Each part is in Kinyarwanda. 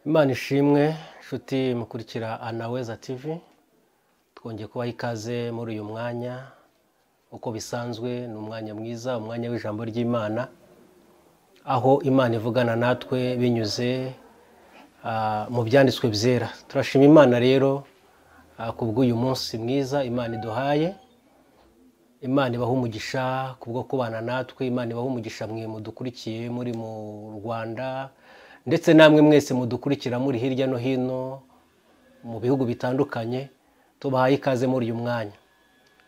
Imana ishimwe nshuti mukurikira Anaweza TV, twongeye kubaha ikaze muri uyu mwanya. Uko bisanzwe ni umwanya mwiza, umwanya w'ijambo ry'Imana, aho Imana ivugana natwe binyuze mu byanditswe byera. Turashima Imana rero kubw'uyu munsi mwiza Imana iduhaye. Imana ibaha umugisha kubwo kubana natwe, Imana ibaha umugisha mwe mudukurikiye muri mu Rwanda, ndetse namwe mwese mudukurikira muri hirya no hino mu bihugu bitandukanye. Tubahaye ikaze muri uyu mwanya.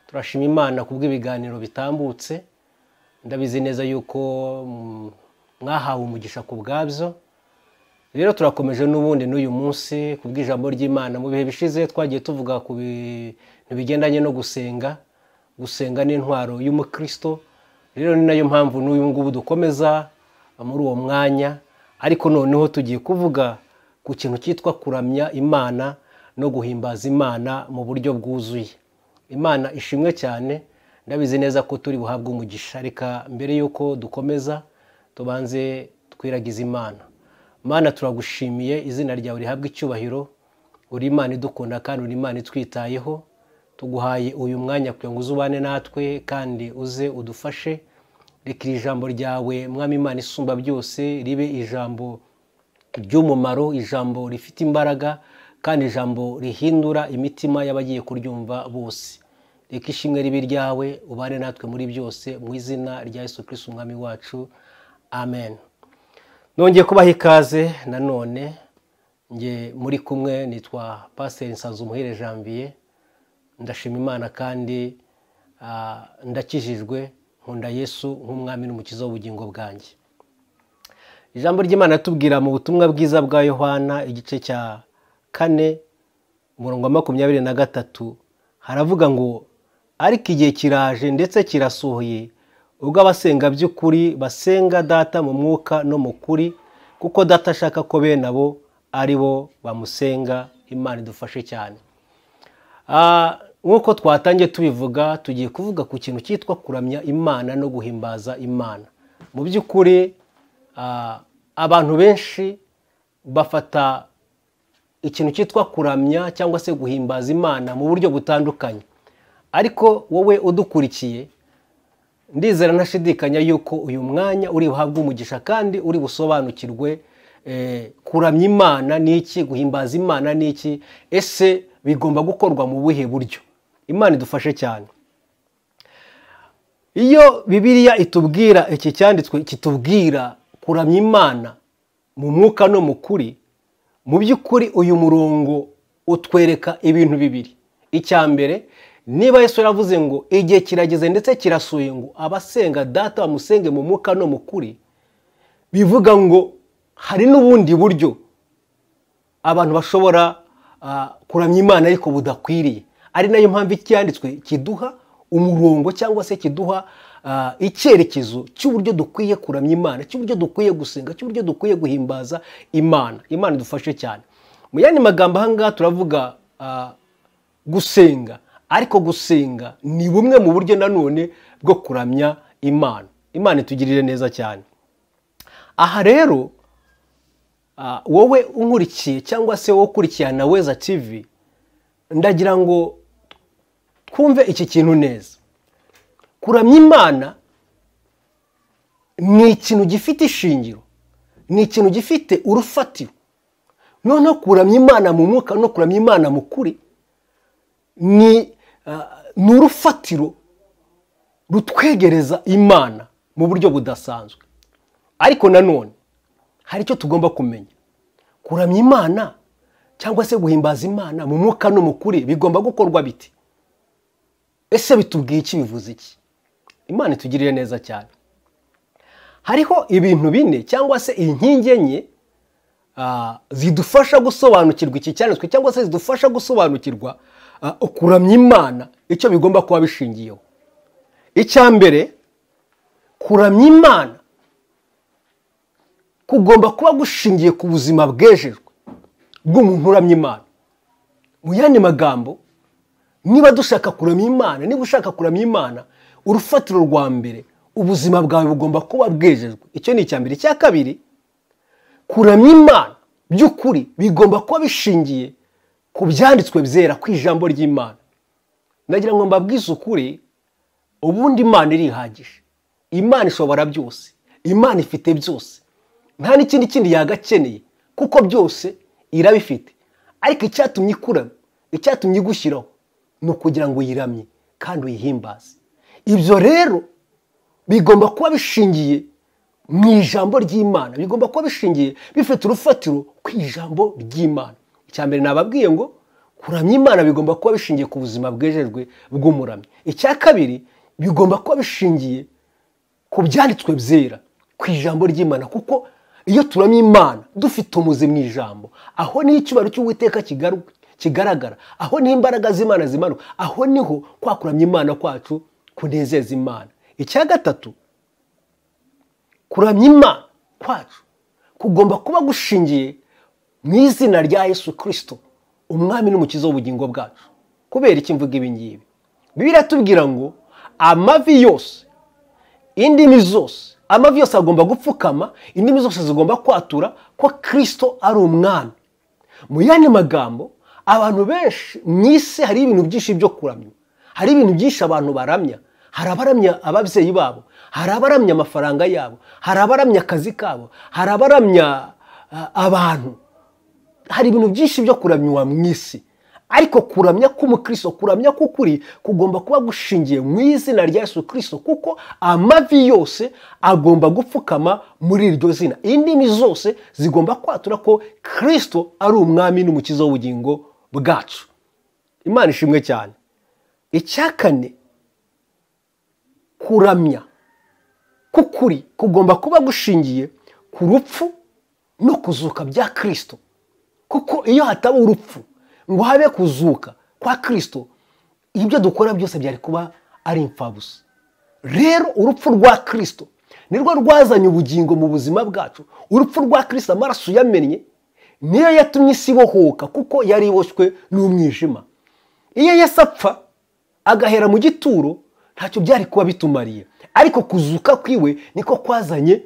Turashima Imana kubw'ibiganiro bitambutse, ndabizi neza yuko mwahawe umugisha ku bwabyo. Rero turakomeje n'ubundi n'uyu munsi kubw'ijambo ry'Imana. Mu bihe bishize twagiye tuvuga ku bintu bigendanye no gusenga. Gusenga ni intwaro y'umukristo. Rero ni nayo mpamvu n'uyu ngubu dukomeza muri uwo mwanya, ariko noneho tugiye kuvuga ku kintu cyitwa kuramya Imana no guhimbaza Imana mu buryo bwuzuye. Imana ishimwe cyane, ndabizi neza ko turi buhabwe umugisha. Reka mbere yuko dukomeza tubanze twiragize Imana. Mana, turagushimiye, izina ryawe rihabwe icyubahiro. Uri Imana idukunda kandi uri Imana itwitayeho. Tuguhaye uyu mwanya kugira ngo uzubane natwe kandi uze udufashe. Reka iri jambo ryawe, Mwami Imana isumba byose, ribe ijambo ry'umumaro, ijambo rifite imbaraga kandi ijambo rihindura imitima y'abagiye kuryumva bose. Reka ishimwe ribe ryawe, ubane natwe muri byose, mu izina rya Yesu Kristo Umwami wacu, amen. Nongeye kubaha ikaze nanone, nge muri kumwe nitwa Pastor Nsanzumuhire Janvier. Ndashima Imana kandi ndakijijwe, nkunda Yesu nk'umwami n'umukiza w'ubugingo bwanjye. Ijambo ry'Imana tubwira mu butumwa bwiza bwa Yohana igice cya 4 umurongo wa 23, haravuga ngo: ariko igihe kiraje ndetse kirasohoye, ubwo abasenga by'ukuri basenga Data mu mwuka no mu kuri, kuko Data ashaka ko bene abo ari bo bamusenga. Imana idufashe cyane. Nk'uko twatangiye tubivuga, tugiye kuvuga ku kintu cyitwa kuramya Imana no guhimbaza Imana. Mu by'ukuri abantu benshi bafata ikintu cyitwa kuramya cyangwa se guhimbaza Imana mu buryo butandukanye, ariko wowe udukurikiye ndizera ntashidikanya yuko uyu mwanya uri buhabwe umugisha kandi uri busobanukirwe kuramya Imana ni iki, guhimbaza Imana ni iki, ese bigomba gukorwa mu buhe buryo. Imana idufashe cyane. Iyo Bibiliya itubwira iki cyanditswe kitubwira kuramya Imana mu mwuka no mu kuri, mu by'ukuri uyu murongo utwereka ibintu bibiri. Icya mbere, niba Yesu yaravuze ngo igihe kirageze ndetse kirasuye ngo abasenga Data bamusenge mu mwuka no mu kuri, bivuga ngo hari n'ubundi buryo abantu bashobora kuramya Imana ariko budakwiriye. Ari nayo mpamvu icyanditswe kiduha umurongo cyangwa se kiduha icyerekezo cy'uburyo dukwiye kuramya Imana, cy'uburyo dukwiye gusenga, cy'uburyo dukwiye guhimbaza Imana. Imana idufashe cyane. Mu yandi magambo aha ngaha turavuga gusenga, ariko gusenga ni bumwe mu buryo nanone bwo kuramya Imana. Imana itugirire neza cyane. Aha rero wowe unkurikiye cyangwa se wowe ukurikiye Anaweza TV, ndagira ngo twumve iki kintu neza. Kuramya Imana ni ikintu gifite ishingiro, ni ikintu gifite urufatiro. Noneho kuramya Imana mu mwuka no kuramya Imana mu kuri ni urufatiro rutwegereza Imana mu buryo budasanzwe. Ariko nanone hari icyo tugomba kumenya. Kuramya Imana cyangwa se guhimbaza Imana mu mwuka no mu kuri bigomba gukorwa biti? Ese bitubwiye iki, bivuze iki? Imana itugirire neza cyane. Hariho ibintu bine cyangwa se inkingi enye zidufasha gusobanukirwa iki cyanditswe cyangwa se zidufasha gusobanukirwa kuramya Imana icyo bigomba kuba bishingiyeho. Icya mbere, kuramya Imana kugomba kuba gushingiye ku buzima bwejejwe bw'umuntu uramya Imana. Mu yandi magambo, niba dushaka kuramya Imana, niba ushaka kuramya Imana, urufatiro rwa mbere ubuzima bwawe bugomba kuba bwejejwe. Icyo ni icya mbere. Icya kabiri, kuramya Imana by'ukuri bigomba kuba bishingiye ku byanditswe byera, ku ijambo ry'Imana. Ndagira ngo mbabwize ukuri, ubundi Imana irihagije, Imana ishobora byose, Imana ifite byose, nta n'ikindi kindi yagakeneye kuko byose irabifite. Ariko icyatumye ikuramya, icyatumye igushyiraho ni ukugira ngo uyiramye kandi uyihimbaze. Ibyo rero bigomba kuba bishingiye mu ijambo ry'Imana, bigomba kuba bishingiye bifite urufatiro ku ijambo ry'Imana. Icya mbere nababwiye ngo kuramya Imana bigomba kuba bishingiye ku buzima bwejejwe bw'umuramyi. Icya kabiri bigomba kuba bishingiye ku byanditswe byera, ku ijambo ry'Imana, kuko iyo turamya Imana dufite umuzi mu ijambo, aho niho icyubahiro cy'Uwiteka kigaragara, aho niho imbaraga z'Imana zimanuka, aho niho kwa kuramya Imana kwacu kunezeza Imana. Icya gatatu, kuramya Imana kwacu kugomba kuba gushingiye mu izina rya Yesu Kristo, umwami n'umukiza w'ubugingo bwacu. Kubera iki mvuga ibi ngibi? Bibiliya iratubwira ngo amavi yose, indimi zose, amavi yose agomba gupfukama, indimi zose zigomba kwatura ko Kristo ari umwami. Mu yandi magambo, abantu benshi mu isi hari ibintu byinshi byo kuramya, hari ibintu byinshi abantu baramya. Hari abaramya ababyeyi babo, hari abaramya amafaranga yabo, hari abaramya akazi kabo, hari abaramya abantu. Hari ibintu byinshi byo kuramywa mu isi. Ariko kuramya k'umukristo, kuramya k'ukuri kugomba kuba gushingiye mu izina rya Yesu Kristo, kuko amavi yose agomba gupfukama muri iryo zina, indimi zose zigomba kwatura ko Kristo ari umwami n'umukiza w'ubugingo bwacu. Imana ishimwe cyane. Icya kane, kuramya k'ukuri kugomba kuba gushingiye ku rupfu no kuzuka bya Kristo, kuko iyo hataba urupfu ngo habe kuzuka kwa Kristo, ibyo dukora byose byari kuba ari imfabusa. Rero urupfu rwa Kristo nirwo rwazanye ubugingo mu buzima bwacu. Urupfu rwa Kristo, amaraso yamennye, niyo yatumye isi ibohoka, kuko yari iboshywe n'umwijima. Iyo Yesu apfa agahera mu gituro, ntacyo byari kuba bitumariye, ariko kuzuka kwiwe niko kwazanye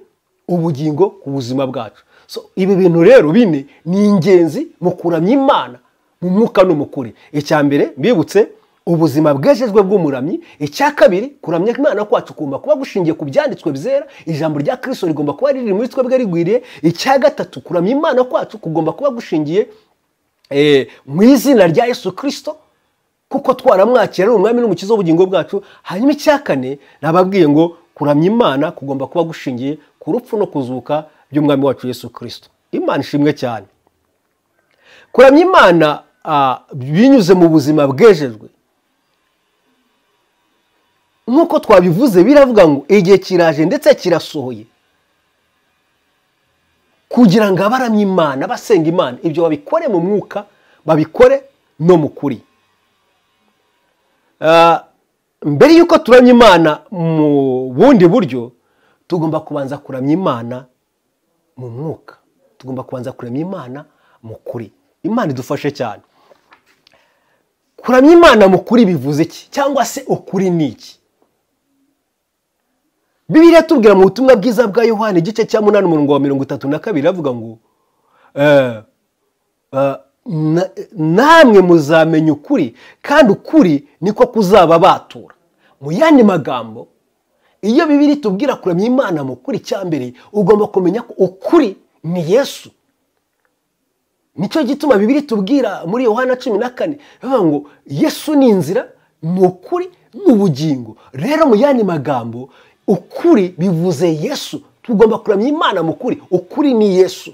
ubugingo ku buzima bwacu. So ibi bintu rero bine ni ingenzi mu kuramya Imana mu mwuka no mu kuri. Icya mbere mbibutse ubuzima bwejejwe bw'umuramyi. Icya kabiri, kuramya Imana kwacu kugomba kuba gushingiye ku byanditswe byera, ijambo rya Kristo rigomba kuba riri muri twebwe rigwiriye. Icya gatatu, kuramya Imana kwacu kugomba kuba gushingiye mu izina rya Yesu Kristo, kuko twaramwakira ari umwami n'umukiza w'ubugingo bwacu. Hanyuma icya kane nababwiye ngo kuramya Imana kugomba kuba gushingiye ku rupfu no kuzuka by'umwami wacu Yesu Kristo. Imana ishimwe cyane. Kuramya Imana binyuze mu buzima bwejejwe, nk'uko twabivuze, biravuga ngo igihe kiraje ndetse kirasohoye kugira ngo abaramye Imana, basenga Imana, ibyo babikore mu mwuka, babikore no mu kuri. Mbere y'uko turamya Imana mu bundi buryo, tugomba kubanza kuramya Imana mu mwuka, tugomba kubanza kuramya Imana mu kuri. Imana idufashe cyane. Kuramya Imana mu kuri bivuze iki? Cyangwa se ukuri ni iki? Bibiliya itubwira mu butumwa bwiza bwa Yohana igice cya 8 umurongo wa 32, avuga ngo namwe muzamenya ukuri, kandi ukuri niko kuzababatura. Mu yandi magambo, iyo Bibiliya itubwira kuramya Imana mu kuri, cya mbere ugomba kumenya ko ukuri ni Yesu. Nicyo gituma Bibiliya itubwira muri Yohana 14 bavuga ngo Yesu ni inzira, ni ukuri, ni ubugingo. Rero mu yandi magambo, ukuri bivuze Yesu. Tugomba kuramya Imana mu kuri, ukuri ni Yesu.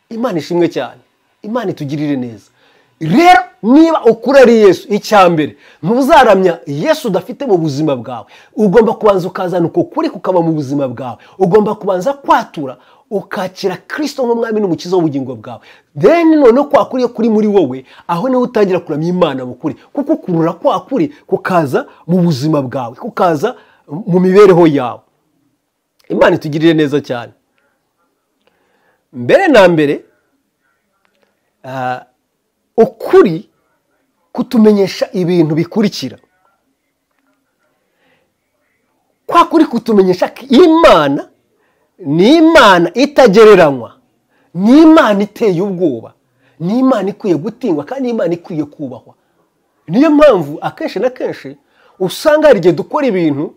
Imana ishimwe cyane, Imana itugirire neza. Rero niba ukuri ari Yesu, icya mbere ntuzaramya Yesu udafite mu buzima bwawe. Ugomba kubanza ukazana uko kuri kukaba mu buzima bwawe. Ugomba kubanza kwatura ukakira Kristo nk'umwami n'umukiza w'ubugingo bwawe. Then noneho kwa kuri kuri muri wowe, aho niho utangira kuramya Imana mu kuri, kuko kurura kwa kuri kukaza mu buzima bwawe, kukaza mu mibereho yawe. Imana itugirire neza cyane. Mbere na mbere, ukuri kutumenyesha ibintu bikurikira. Kwa kuri kutumenyesha ko Imana ni Imana itagereranywa, Ni Imana iteye ubwoba, ni Imana ikwiye gutinywa kandi Imana ikwiye kubahwa. Niyo mpamvu akenshi na kenshi usanga hari igihe dukora ibintu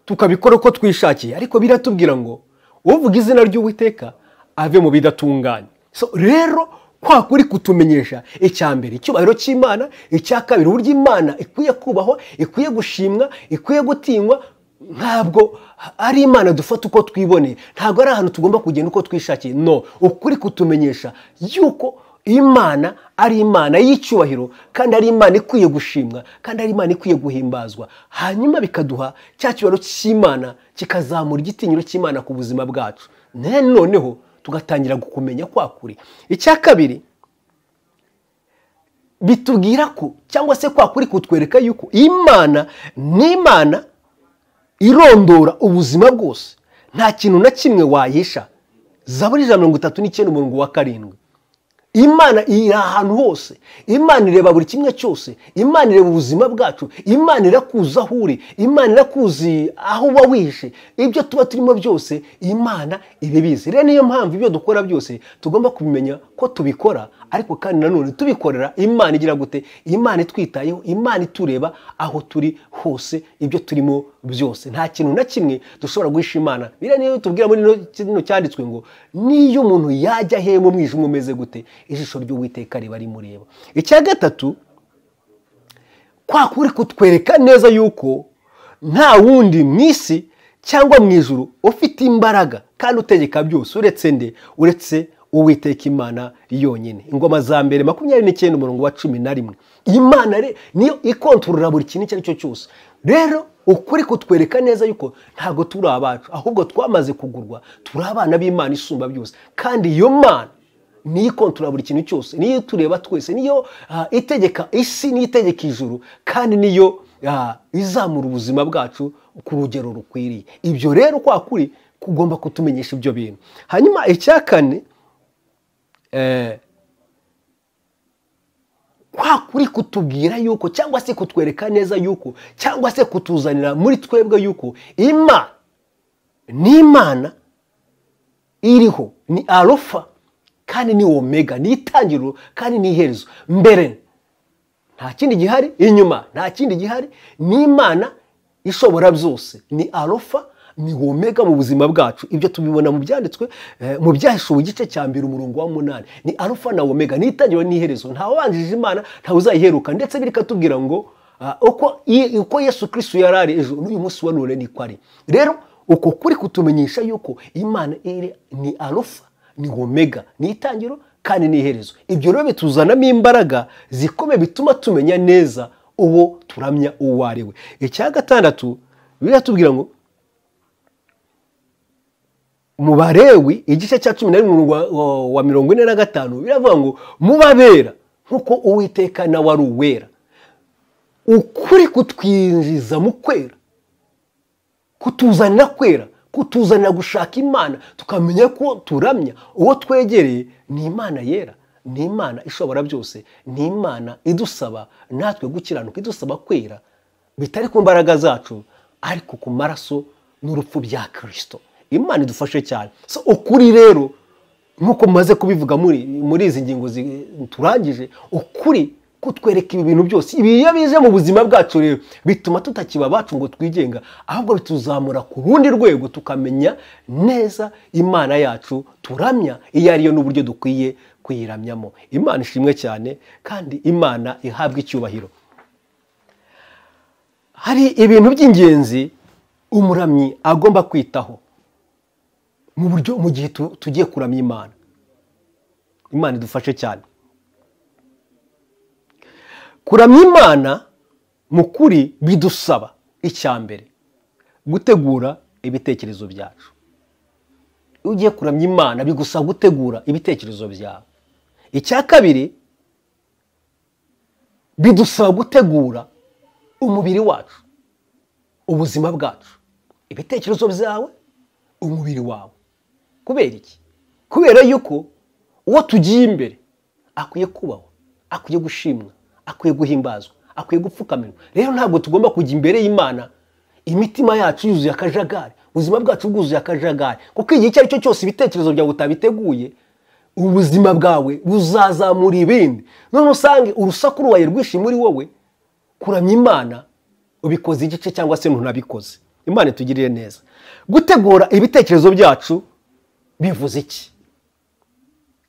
tukabikora uko twishakiye, ariko biratubwira ngo uvuga izina ry'Uwiteka ave mu bidatunganye. So rero kwa kuri kutumenyesha icya mbere icyubahiro cy'Imana, icya kabiri uburyo Imana ikwiye kubahwa, ikwiye gushimwa, ikwiye gutinywa. Ntabwo ari Imana dufata uko twiboneye, ntabwo ari ahantu tugomba kugenda uko twishakiye. No, ukuri kutumenyesha yuko Imana ari Imana y'icyubahiro kandi ari Imana ikwiye gushimwa kandi ari Imana ikwiye guhimbazwa. Hanyuma bikaduha cya cyubahiro cy'Imana kikazamura igitinyiro cy'Imana ku buzima bwacu, noneho tugatangira kumenya kwa kuri. Icya kabiri bitubwira ko cyangwa se kwa kuri kutwereka yuko Imana ni Imana irondora ubuzima bwose, nta kintu na kimwe wahisha. Zaburi 139 umurongo wa 7. Imana iri ahantu hose, Imana ireba buri kimwe cyose, Imana ireba ubuzima bwacu, Imana irakuzi aho uri, Imana irakuzi aho uba wihishe, ibyo tuba turimo byose Imana ibibizi. Rero niyo mpamvu ibyo dukora byose tugomba kubimenya ko tubikora, ariko kandi nanone tubikorera Imana igira gute? Imana itwitayeho, Imana itureba aho turi hose, ibyo turimo byose. Nta kintu na kimwe dushobora guhisha Imana. Biriya niyo tubwira muri kino cyanditswe ngo niyo umuntu yajya he mu mwijima umeze gute, ijisho ry'Uwiteka riba rimureba. Icya gatatu, kwa kuri kutwereka neza yuko nta wundi mu isi cyangwa mu ijuru ufite imbaraga kandi utegeka byose uretse nde? Uretse Uwiteka Imana yonyine. Ingoma za mbere 29 umurongo wa 11. Imana niyo ikontorora buri kintu icyo ari cyo cyose. Rero ukuri kutwereka neza yuko ntago turi abacu, ahubwo twamaze kugurwa, turi abana b'Imana isumba byose. Kandi iyo Mana niyo ikontorora buri kintu cyose, niyo tureba twese, niyo itegeka isi, niyo itegeka ijuru, kandi niyo izamura ubuzima bwacu ku rugero rukwiriye. Ibyo rero kwa kuri kugomba kutumenyesha ibyo bintu. Hanyuma icya kane, kwa kuri kutubwira yuko cyangwa se kutwereka neza yuko cyangwa se kutuzanira muri twebwe yuko Imana ni Imana iriho, ni Alpha kandi ni Omega, ni itangiriro kandi ni iherezo. Mbere nta kindi gihari, inyuma nta kindi gihari, ni Imana ishobora byose, ni Alpha ni Omega mu buzima bwacu. Ibyo tubibona mu byanditswe mu Byahishuwe igice cya 2 umurongo wa 8. Ni Alpha na Omega, ni itangiriro ni iherezo, nta wabanjije Imana, nta uzayiheruka. Ndetse birikatubwira ngo uko Yesu Kristo yarari ejo n'uyu munsi wa none niko ari. Rero uko kuri kutumenyesha yuko Imana iri ni Alpha ni Omega, ni itangiriro kandi ni iherezo. Ibyo rero bituzanamo imbaraga zikomeye bituma tumenya neza uwo turamya uwo ari we. Icya gatandatu biratubwira ngo mu Balewi igice cya 11 wa 45 biravuga ngo mubabera nkuko Uwiteka nawe ari uwera. Ukuri kutwinjiza mu kwera, kutuzanira kwera, kutuzanira gushaka Imana, tukamenya ko turamya uwo twegereye ni Imana yera, ni Imana ishobora byose, ni Imana idusaba natwe gukiranuka, idusaba kwera bitari ku mbaraga zacu ariko ku maraso n'urupfu bya Kristo. Imana idufashe cyane. So ukuri rero nkuko maze kubivuga muri izi ngingo turangije, ukuri kutwereka ibi bintu byose. Ibi iyo bije mu buzima bwacu rero bituma tutakiba abacu ngo twigenga, ahubwo bituzamura ku rundi rwego tukamenya neza Imana yacu turamya iyo ariyo n'uburyo dukwiye kuyiramyamo. Imana ishimwe cyane kandi Imana ihabwe icyubahiro. Hari ibintu by'ingenzi umuramyi agomba kwitaho mu buryo mu gihe tugiye kuramya Imana. Imana idufashe cyane. Kuramya Imana mu kuri bidusaba icya mbere gutegura ibitekerezo byacu. Iyo ugiye kuramya Imana bigusaba gutegura ibitekerezo byawe. Icya kabiri bidusaba gutegura umubiri wacu, ubuzima bwacu, ibitekerezo byawe, umubiri wawe. Kubera iki? Kubera yuko uwo tugiye imbere akwiye kubaho, akwiye gushimwa, akwiye guhimbazwa, akwiye gupfukamirwa. Rero ntabwo tugomba kujya imbere y'Imana imitima yacu yuzuye akajagari, ubuzima bwacu bwuzuye akajagari, kuko igihe icyo ari cyo cyose ibitekerezo byawe utabiteguye, Ubuzima bwawe buzazamura ibindi. None usange urusaku rubaye rwinshi muri wowe, kuramya Imana ubikoze igice cyangwa se ntunabikoze. Imana itugirire neza. Gutegura ibitekerezo byacu bivuze iki?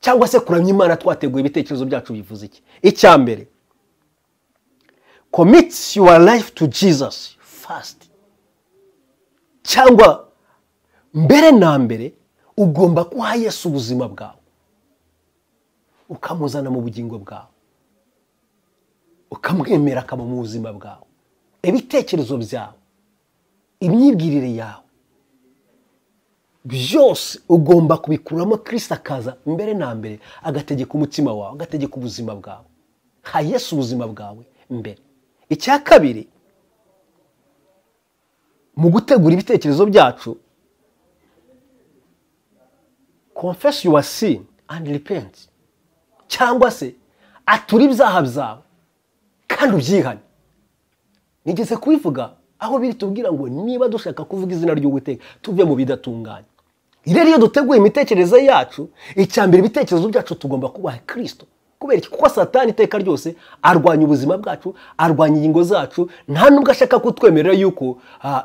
Cyangwa se kuramya Imana twateguye ibitekerezo byacu bivuze iki? Icya mbere, commit your life to Jesus first. Cyangwa mbere na mbere ugomba guha Yesu ubuzima bwawe, ukamuzana mu bugingo bwawe, ukamwemera akaba mu buzima bwawe. Ibitekerezo byawe, imyibwirire yawe, byose ugomba kubikuramo Kristo akaza mbere na mbere, agategeka umutima wawe, agategeka ubuzima bwawe. Ha Yesu ubuzima bwawe mbere. Icya kabiri, mu gutegura ibitekerezo byacu, confess your sin and repent. Cyangwa se atura ibyaha byawe kandi ubyihane. Nigeze kubivuga aho biri tubwira ngo niba dushaka kuvuga izina ry'Uwiteka tuve mu bidatunganye. Rero iyo duteguye imitekerereze yacu, icya mbere ibitekerezo byacu tugomba kubaha Kristo. Kubera iki? Kuko Satani iteka ryose arwanya ubuzima bwacu, arwanya ingingo zacu, nta nubwo ashaka kutwemerera yuko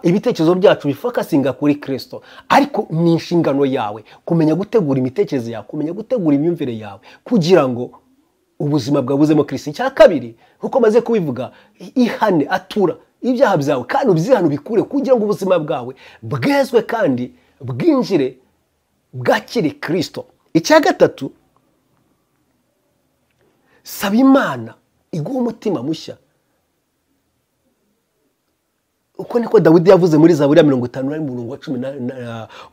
ibitekerezo byacu bifocusinga kuri Kristo. Ariko ni inshingano yawe kumenya gutegura imitekerereze yawe, kumenya gutegura imyumvire yawe, kugira ngo ubuzima bwawe buzemo Kristo. Icya kabiri, nkuko maze kubivuga, ihane, atura ibyaha byawe kandi ubyihane ubikure, kugira ngo ubuzima bwawe bwezwe kandi bwinjire bwakire Kristo. Icya gatatu, saba Imana iguhe umutima mushya. Uko niko Dawidi yavuze muri Zaburi ya 51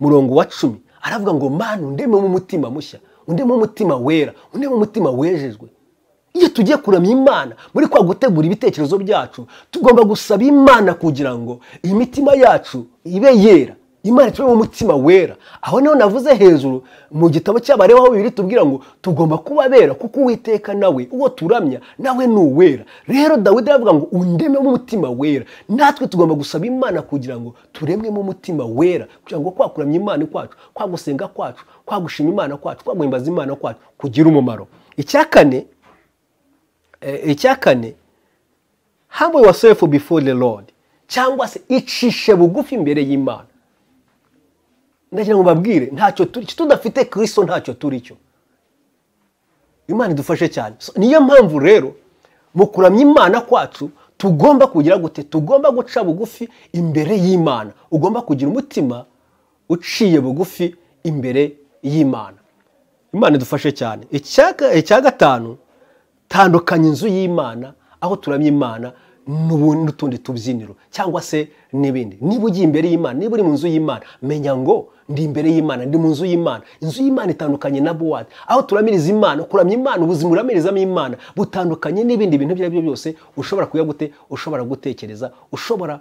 murongo wa 10, aravuga ngo Mana undeme mu mutima mushya, undeme umutima wera, undeme umutima wejejwe. Iyo tugiye kuramya Imana muri kwa gutegura ibitekerezo byacu, tugomba gusaba Imana kugira ngo imitima yacu ibe yera, Imana itube mu mutima wera. Aho niho navuze hejuru mu gitabo cy'Abalewi aho Bibiliya itubwira ngo tugomba kuba bera kuko Uwiteka nawe uwo turamya nawe ni uwera. Rero Dawidi aravuga ngo undeme mu mutima wera. Natwe tugomba gusaba Imana kugira ngo turemwe mu mutima wera, kugira ngo kwa kuramya Imana kwacu, kwa gusenga kwacu, kwa gushima Imana kwacu, kwa guhimbaza Imana kwacu kugira umumaro. Icya kane, humble yourself before the Lord, cyangwa se icishe bugufi imbere y'Imana. Ndagira ngo babwire ntacyo turi, tudafite Kristo ntacyo turi cyo. Imana idufashe cyane. So, niyo mpamvu rero mu kuramya Imana kwacu tugomba kugira gute? Tugomba guca bugufi imbere y'Imana. Ugomba kugira umutima uciye bugufi imbere y'Imana. Imana idufashe cyane. Icya gatanu, tandukanya inzu y'Imana aho turamya Imana n'utundi tubyiniro cyangwa se n'ibindi. Niba ugiye imbere y'Imana, niba uri mu nzu y'Imana, menya ngo ndi imbere y'Imana, ndi mu nzu y'Imana. Inzu y'Imana itandukanye na boîte aho turamiriza Imana. Kuramya Imana, ubuzima uramirizamo Imana butandukanye n'ibindi bintu ibyo ari byo byose ushobora kuya gute, ushobora gutekereza, ushobora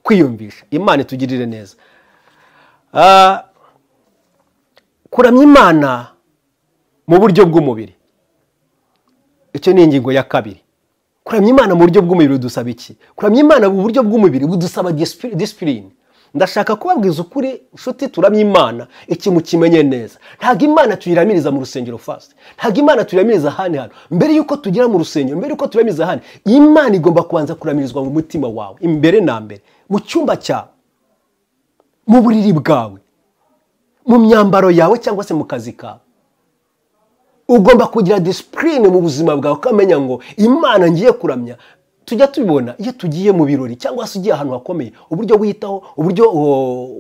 kwiyumvisha. Imana itugirire neza. Kuramya Imana mu buryo bw'umubiri, icyo ni ingingo ya kabiri. Kuramya Imana mu buryo bw'umubiri budusaba iki? Kuramya Imana mu buryo bw'umubiri budusaba discipline. Ndashaka kubabwiza ukuri nshuti, turamya Imana iki mukimenye neza. Ntabwo Imana tuyiramiriza mu rusengero first. Ntabwo Imana tuyiramiriza ahandi hantu. Mbere yuko tugera mu rusengero, mbere yuko turamiriza ahandi, Imana igomba kubanza kuramirizwa mu mutima wawe imbere na mbere, mu cyumba cyawe, mu buriri bwawe, mu myambaro yawe cyangwa se mu kazi kawe. Ugomba kugira discipline mu buzima bwawe, ukamenya ngo Imana ngiye kuramya. Tujya tubibona iyo tugiye mu birori cyangwa se ugiye ahantu hakomeye, uburyo witaho, uburyo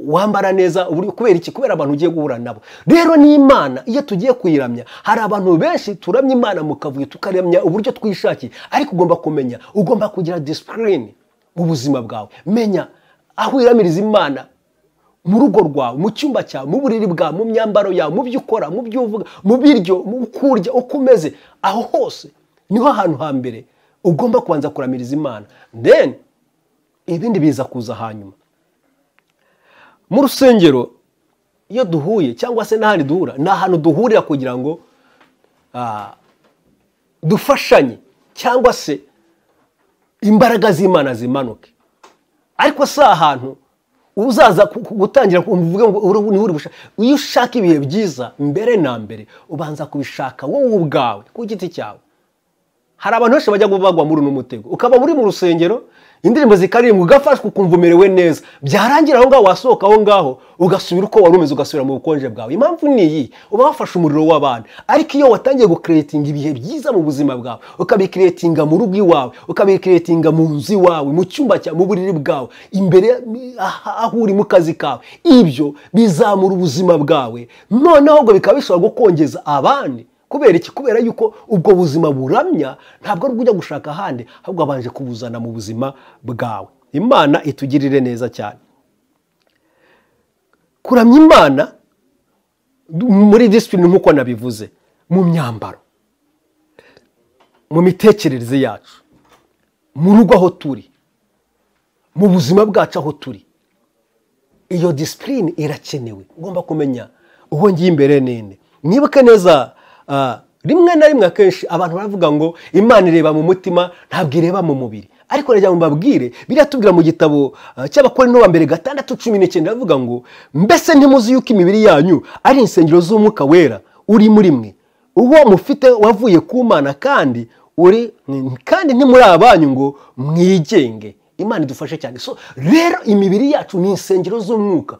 wambara neza, uburyo, kubera iki? Kubera abantu ugiye guhura nabo. Rero ni Imana iyo tugiye kuyiramya, hari abantu benshi turamya Imana mu kavuyo, tukaramya uburyo twishakiye. Ariko ugomba kumenya, ugomba kugira discipline mu buzima bwawe. Menya aho uyiramiriza Imana, mu rugo rwawe, mu cyumba cyawe, mu buriri bwawe, mu myambaro yawe, mu byo ukora, mu byo uvuga, mu biryo, mu kurya, uko umeze, aho hose niho hantu hambere ugomba kubanza kuramiriza Imana. Then ibindi biza kuza hanyuma. Mu rusengero iyo duhuye cyangwa se n'ahandi duhura, ni ahantu duhurira kugira ngo dufashanye cyangwa se imbaraga z'Imana zimanuke. Ariko si ahantu Uzaza gutangira uvuge ngo niho uri bushaka. Iyo ushaka ibihe byiza mbere na mbere ubanza kubishaka wowe ubwawe ku giti cyawe. Hari abantu benshi bajya bagwa muri uno mutego, ukaba uri mu rusengero indirimbo zikaririmbwa ugafashwa ukumva umerewe neza, byarangira aho ngaho wasohoka aho ngaho ugasubira uko wari umeze, ugasubira mu bukonje bwawe. Impamvu ni iyi, uba wafashe umuriro w'abantu. Ariko iyo watangiye gucreatinga ibihe byiza mu buzima bwawe, ukabicreatinga mu rugo iwawe, ukabicreatinga mu nzu iwawe, mu cyumba cyawe, mu buriri bwawe, imbere aho uri mu kazi kawe, ibyo bizamura ubuzima bwawe, noneho ubwo bikaba bishobora gukongeza abandi. Kubera iki? Kubera yuko ubwo buzima buramya ntabwo ari ujya gushaka ahandi, ahubwo abanje kubuzana mu buzima bwawe. Imana itugirire neza cyane. Kuramya Imana muri discipline nk'uko nabivuze, mu myambaro, mu mitekerereze yacu, mu rugo aho turi, mu buzima bwacu aho turi, iyo discipline irakenewe. Ugomba kumenya uwo ngiye imbere ninde. Mwibuke neza, rimwe na rimwe akenshi abantu baravuga ngo Imana ireba mu mutima ntabwo ireba mu mubiri, ariko reka mbabwire, biratubwira mu gitabo cy'Abakorinto ba mbere 6:19, iravuga ngo mbese ntimuzi yuko imibiri yanyu ari insengero z'Umwuka Wera uri muri mwe, uwo mufite wavuye ku Mana, kandi uri kandi ntimuri abanyu ngo mwigenge. Imana idufashe cyane. So rero imibiri yacu ni insengero z'Umwuka.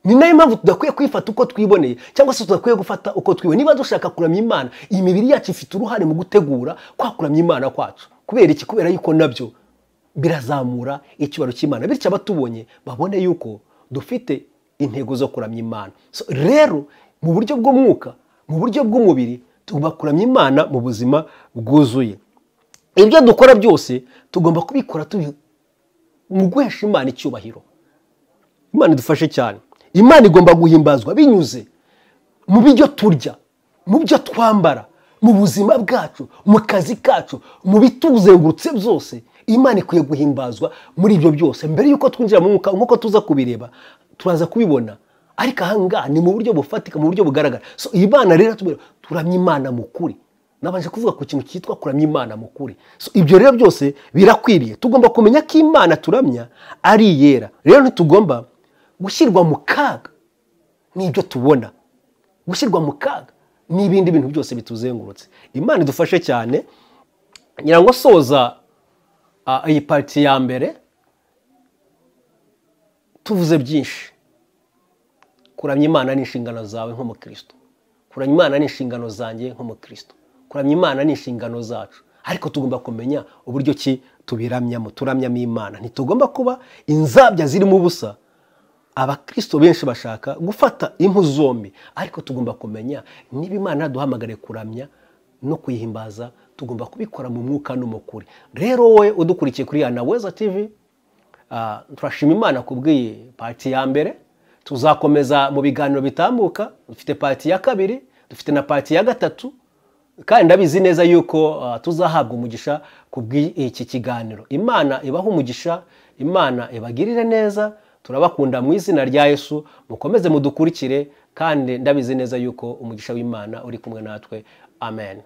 Ni nayo mpamvu tudakwiye kwifata uko twiboneye, cyangwa se tudakwiye gufata uko twiboneye. Niba dushaka kuramya Imana, iyi mibiri yacu ifite uruhare mu gutegura kwa kuramya Imana kwacu. Kubera iki? Kubera yuko nabyo birazamura icyubahiro cy'Imana, bityo abatubonye babone yuko dufite intego zo kuramya Imana. So rero mu buryo bw'umwuka, mu buryo bw'umubiri, tugomba kuramya Imana mu buzima bwuzuye. Ibyo dukora byose tugomba kubikora mu guhesha Imana icyubahiro. Imana idufashe cyane. Imana igomba guhimbazwa binyuze mu byo turya, mu byo twambara, mu buzima bwacu, mu kazi kacu, mu bituzengurutse byose. Imana ikwiye guhimbazwa muri ibyo byose. Mbere yuko twinjira mu mwuka, nk'uko tuza kubireba, turaza kubibona, ariko aha ngaha ni mu buryo bufatika, mu buryo bugaragara. So Imana rero turamya Imana mu kuri. Nabanje kuvuga ku kintu cyitwa kuramya Imana mu kuri. So ibyo rero byose birakwiriye. Tugomba kumenya ko Imana turamya ari iyera. Rero ntitugomba gushyirwa mu kaga n'ibyo tubona, gushyirwa mu kaga n'ibindi bintu byose bituzengurutse. Imana idufashe cyane. Ngira ngo soza iyi parti ya mbere tuvuze byinshi. Kuramya Imana ni inshingano zawe nk'umukristo, kuramya Imana ni inshingano zanjye nk'umukristo, kuramya Imana ni inshingano zacu, ariko tugomba kumenya uburyo ki tubiramyamo, turamyamo Imana. Ntitugomba kuba inzabya zirimo ubusa. Abakristo benshi bashaka gufata impu zombi, ariko tugomba kumenya niba Imana yaduhamagariye kuramya no kuyihimbaza, tugomba kubikora mu mwuka no mu kuri. Rero wowe udukurikiye kuri Anaweza TV, turashima Imana kubw'iyi parti ya mbere. Tuzakomeza mu biganiro bitambuka, dufite parti ya kabiri, dufite na parti ya gatatu, kandi ndabizi neza yuko tuzahabwa umugisha kubw'iki kiganiro. Imana ibahe umugisha, Imana ibagirire neza. Turabakunda mu izina rya Yesu, mukomeze mudukurikire, kandi ndabizi neza yuko umugisha w'Imana uri kumwe natwe. Amen.